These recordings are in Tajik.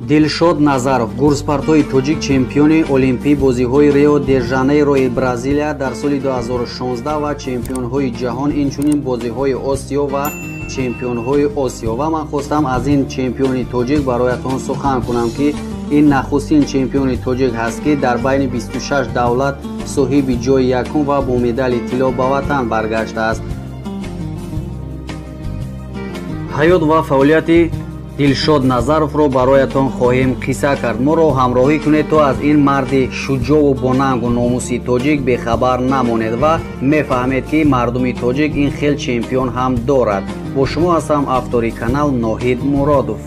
Дилшод Назаров, гурзпартои тоҷик, чемпиони олимпӣ бозиҳои Рио де Жанейрои Бразилия дар соли 2016 ва чемпионҳои ҷаҳон, инчунин бозиҳои Осиё ва чемпионҳои Осиё. Ва ман хостам аз ин чемпиони тоҷик бароятон сухан кунам, ки ин нахустин чемпиони тоҷик ҳаст, ки дар байни 26 давлат соҳиби ҷои якум ва бо медали тилло ба ватан баргаштааст. Ҳаёт ва фаъолияти Дилшод Назаровро бароятон хоҳем қисса кард. Моро ҳамроҳӣ кунед, то аз ин марди шуҷоъу бонангу номуси тоҷик бехабар намонед ва мефаҳмед, ки мардуми тоҷик ин хел чемпион ҳам дорад. Бо шумо ҳастам автори канал Ноҳид Муродов.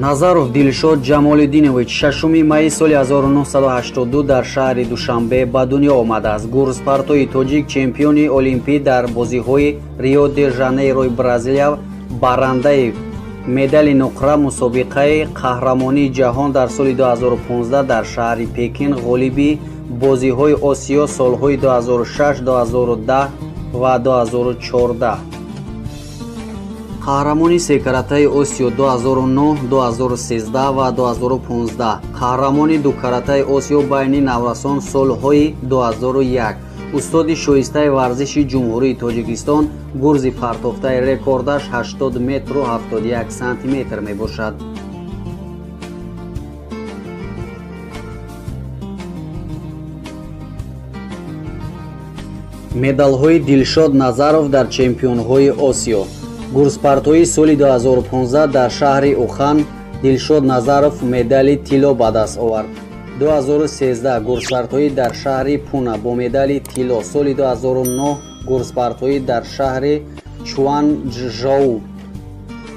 Назаров Дилшод Ҷамолиддинович 6 майи соли 1982 дар шаҳри Душанбе ба дунё омадааст. Гурзпартои тоҷик, чемпиони олимпӣ дар бозиҳои Рио де Жанейрои Бразилия, барандаи медали нуқра мусобиқаи қаҳрамонии ҷаҳон дар соли 2015 дар шаҳри Пекин, ғолиби бозиҳои Осиё солҳои 2006, 2010 ва 2014. Қаҳрамони секаратаи Осиё 2009, 2013 ва 2015, қаҳрамони дукаратаи Осиё байни наврасон солҳои 2001, устоди шоистаи варзиши Ҷумҳурии Тоҷикистон, гурзи партофтаи рекордаш 80 метру 71 сантиметр мебошад. Медалҳои Дилшод Назаров дар чемпионҳои Осиё. Гурзпартои соли 2015 дар шаҳри Ухан Дилшод Назаров медали тилло ба даст овард. 2013 гурзпартоӣ дар шаҳри Пуна бо медали тилло. Соли 2009 гурзпартоӣ дар шаҳри Чуанчжоу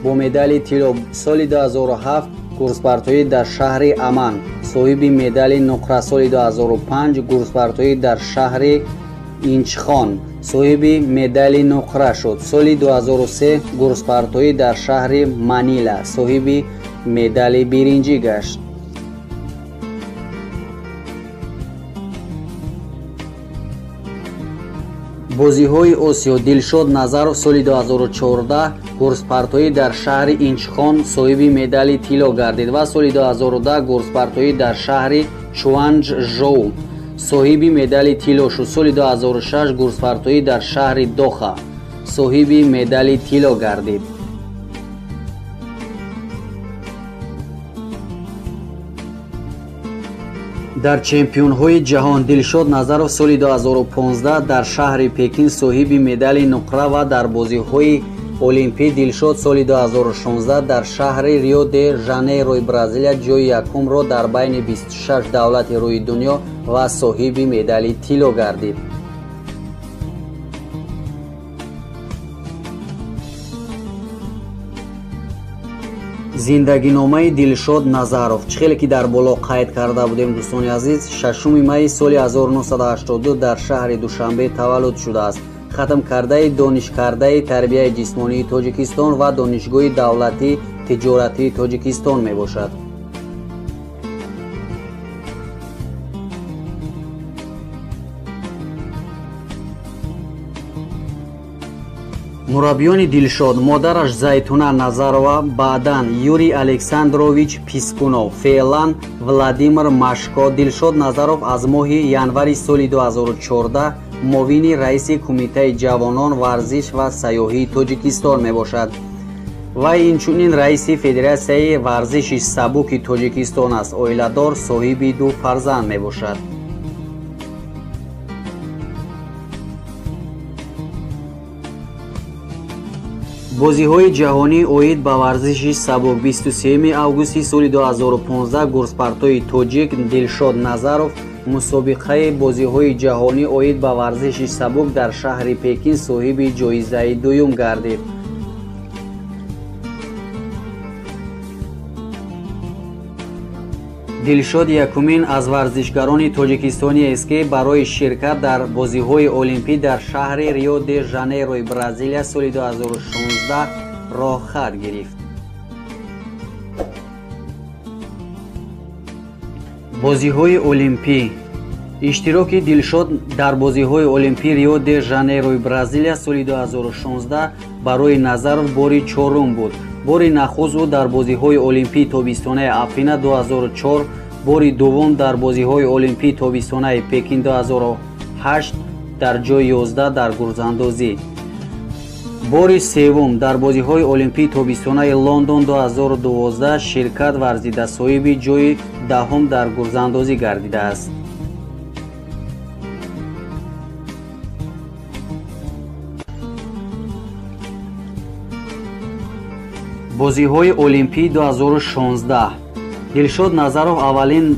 бо медали тилло. Соли 2007 гурзпартоӣ дар шаҳри Аман соҳиби медали нуқра. Соли 2005 гурзпартоӣ дар шаҳри Инчхон соҳиби медали нуқра шуд. Соли 2003 гурзпартоӣ дар шаҳри Манила соҳиби медали биринҷӣ гашт. Бозиҳои Осиё. Дилшод Назаров соли 2014 гурзпартоӣ дар шаҳри Инчхон соҳиби медали тилло гардид ва соли 2010 гурзпартоӣ дар шаҳри Чуанчжоу соҳиби медали тилло шуд. Соли 2006 гурзпартоӣ дар шаҳри Доха соҳиби медали тилло гардид. Дар чемпионҳои ҷаҳон Дилшод Назаров соли 2015 дар шаҳри Пекин соҳиби медали нуқра ва дар бозиҳои олимпӣ Дилшод соли 2016 дар шаҳри Рио де Жанейрои Бразилия ҷои якумро дар байни 26 давлати рӯи дунё ва соҳиби медали тилло гардид. Зиндагиномаи Дилшод Назаров. Чӣ хеле ки дар боло қайд карда будем, дӯстони азиз, 6 майи соли 1982 дар шаҳри Душанбе таваллуд шудааст. Хатмкардаи донишкардаи тарбияи ҷисмонии Тоҷикистон ва Донишгоҳи давлатии тиҷоратии Тоҷикистон мебошад. Мураббиёни Дилшод: модараш Зайтуна Назарова, баъдан Юрий Александрович Пискунов, феълан Владимир Машко. Дилшод Назаров аз моҳи январи соли 2014 муовини раиси Кумитаи ҷавонон, варзиш ва сайёҳии Тоҷикистон мебошад. Вай инчунин раиси Федератсияи варзиши сабуки Тоҷикистон аст. Оиладор, соҳиби ду фарзанд мебошад. Бозиҳои ҷаҳонӣ оид ба варзиши сабук. 23 августи соли 2015 гурзпартои тоҷик Дилшод Назаров мусобиқаи бозиҳои ҷаҳонӣ оид ба варзиши сабук дар шаҳри Пекин соҳиби ҷоизаи дуюм гардид. Дилшод якумин аз варзишгарони тоҷикистониест, ки барои ширкат дар бозиҳои олимпӣ дар шаҳри Рио де Жанейрои Бразилия соли 2016 роҳхат гирифт. Бозиҳои олимпӣ. Иштироки Дилшод дар бозиҳои Олимпии Рио де Жанейрои Бразилия соли 2016 барои Назаров бори чорум буд. Бори нахуст ӯ дар бозиҳои Олимпии тобистонаи Афина 2004, бори дуввум дар бозиҳои Олимпии тобистонаи Пекин 2008 дар ҷои 11 дар гурзандозӣ. Бори севум дар бозиҳои Олимпии тобистонаи Лондон 2012 ширкат варзида, соҳиби ҷои даҳум дар гурзандозӣ гардидааст. Бозиҳои Олимпии 2016. Дилшод Назаров аввалин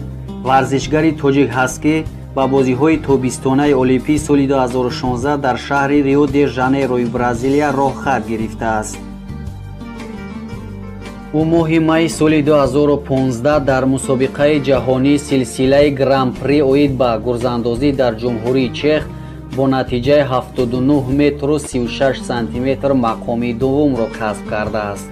варзишгари тоҷик ҳаст, ки ба бозиҳои тобистонаи Олимпии соли 2016 дар шаҳри Рио де Жанейрои Бразилия роҳхат гирифтааст. Ӯ моҳи майи соли 2015 дар мусобиқаи ҷаҳонии силсилаи Гран-при оид ба гурзандозӣ дар Ҷумҳурии Чех бо натиҷаи 79 метру 36 сантиметр мақоми дуввумро касб кардааст.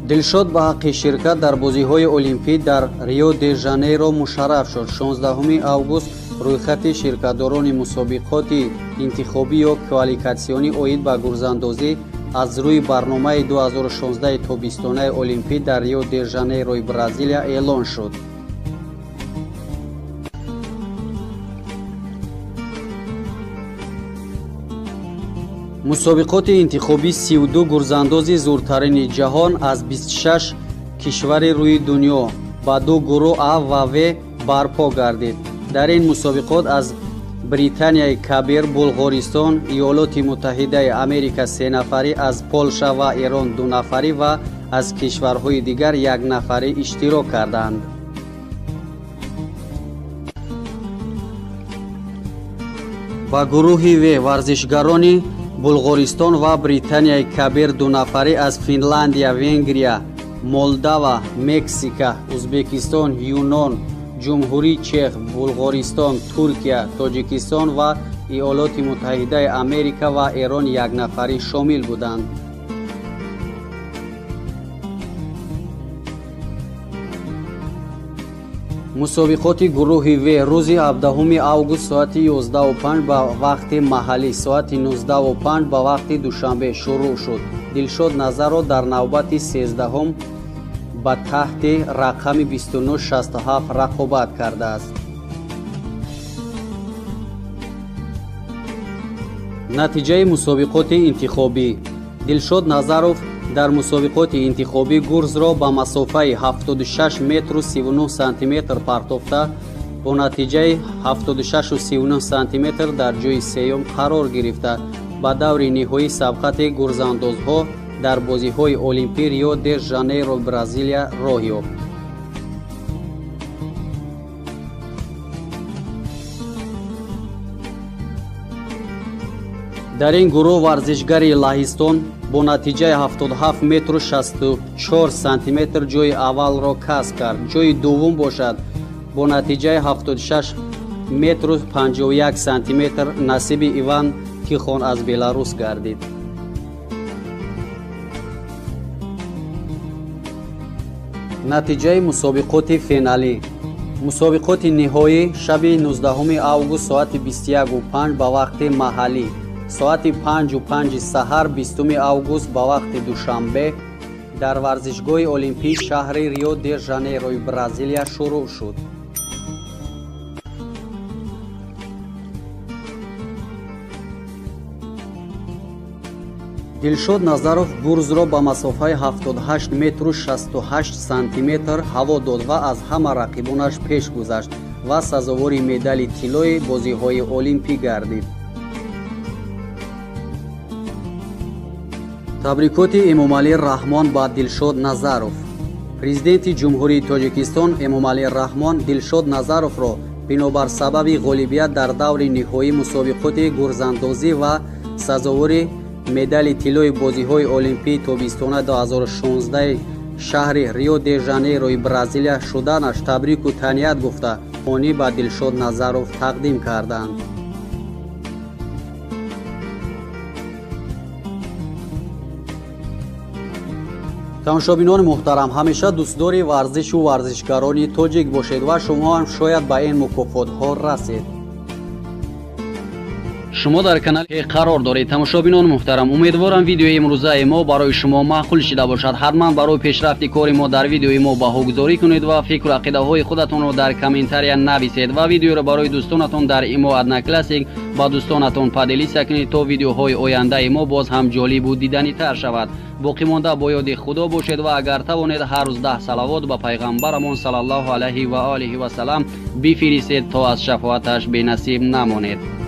Дилшод ба ҳаққи ширкат дар бозиҳои Олимпӣ дар Рио де Жанейро мушарраф шуд. 16 август рӯйхати ширкатдорони мусобиқоти интихобӣ ё квалификатсионӣ оид ба гурзандозӣ аз рӯи барномаи 2016 тобистонаи Олимпӣ дар Рио де Жанейрои Бразилия эълон шуд. Мусобиқоти интихобӣ 32 гурзандози зуртарини ҷаҳон аз 26 кишвари рӯи дунё ба ду гурӯҳ А ва В барпо гардид. Дар ин мусобиқот аз Британияи Кабир, Булғористон, Иёлоти Муттаҳидаи Америка се нафарӣ, аз Полша ва Эрон ду нафарӣ ва аз кишварҳои дигар як нафарӣ иштирок карданд. Ба гурӯҳи В варзишгарони Булғористон ва Британияи Кабир ду нафарӣ, аз Финландия, Венгрия, Молдава, Мексика, Узбекистон, Юнон, Ҷумҳурии Чех, Булғористон, Туркия, Тоҷикистон ва Иёлоти Муттаҳидаи Америка ва Эрон як нафарӣ шомил буданд. Мусобиқоти гурӯҳи В рӯзи 17 август соати 11:05 ба вақти маҳаллӣ, соати 19:05 ба вақти Душанбе шурӯъ шуд. Дилшод Назаров дар навбати 13-ум ба таҳти рақами 2967 рақобат кардааст. Натиҷаи мусобиқоти интихобӣ. Дилшод Назаров дар мусобиқоти интихобӣ гурзро ба масофаи 76 метру 39 сантиметр партофта, бо натиҷаи 76,39 сантиметр дар ҷои сеюм қарор гирифта, ба даври ниҳоии сабқати гурзандозҳо дар бозиҳои Олимпии Рио де Жанейро Бразилия роҳ ёфт. Дар ин гурӯҳ варзишгари Лаҳистон бо натиҷаи 77 метру 64 сантиметр ҷои аввалро касб кард. Ҷои дуввум бошад бо натиҷаи 76 метру 51 сантиметр насиби Иван Тихон аз Беларус гардид. Натиҷаи мусобиқоти финалӣ. Мусобиқоти ниҳоӣ шаби 19 август соати 21:05 ба вақти маҳаллӣ, соати 5:05 саҳар 20 август ба вақти Душанбе дар варзишгоҳи Олимпии шаҳри Рио де Жанейрои Бразилия шурӯъ шуд. Дилшод Назаров гурзро ба масофаи 78 метру 68 сантиметр ҳаво дод ва аз ҳама рақибонаш пеш гузашт ва сазовори медали тиллои бозиҳои Олимпӣ гардид. Табрикоти Эмомалӣ Раҳмон ба Дилшод Назаров. Президенти Ҷумҳурии Тоҷикистон Эмомалӣ Раҳмон Дилшод Назаровро бинобар сабаби ғолибият дар даври ниҳоии мусобиқоти гурзандозӣ ва сазовори медали тиллои бозиҳои Олимпии тобистона 2016 шаҳри Рио де Жанейрои Бразилия шуданаш табрику таҳният гуфта, онӣ ба Дилшод Назаров тақдим карданд. Тамошобинони муҳтарам, ҳамеша дӯстдори варзишу варзишгарони тоҷик бошед ва шумо ҳам шояд ба ин мукофотҳо расед. Шумо дар канали қарор доред. Тамошобинони муҳтарам, умедворам видеои имрӯзаи мо барои шумо маъқул шида бошад. Ҳатман барои пешрафти кори мо дар видеои мо баҳогузорӣ кунед ва фикру ақидаҳои худатонро дар комментария нависед ва видеоро барои дӯстонатон дар ИМО, Одноклассник ба дӯстонатон поделиться кунед, то видеоҳои ояндаи мо боз ҳам ҷолибу диданитар шавад. Боқӣ монда бо ёди Худо бошед ва агар тавонед, ҳар рӯз 10 салавот ба пайғамбарамон саллаллоҳу алайҳи ва олиҳи васалам бифиристед, то аз шафоаташ бенасиб намонед.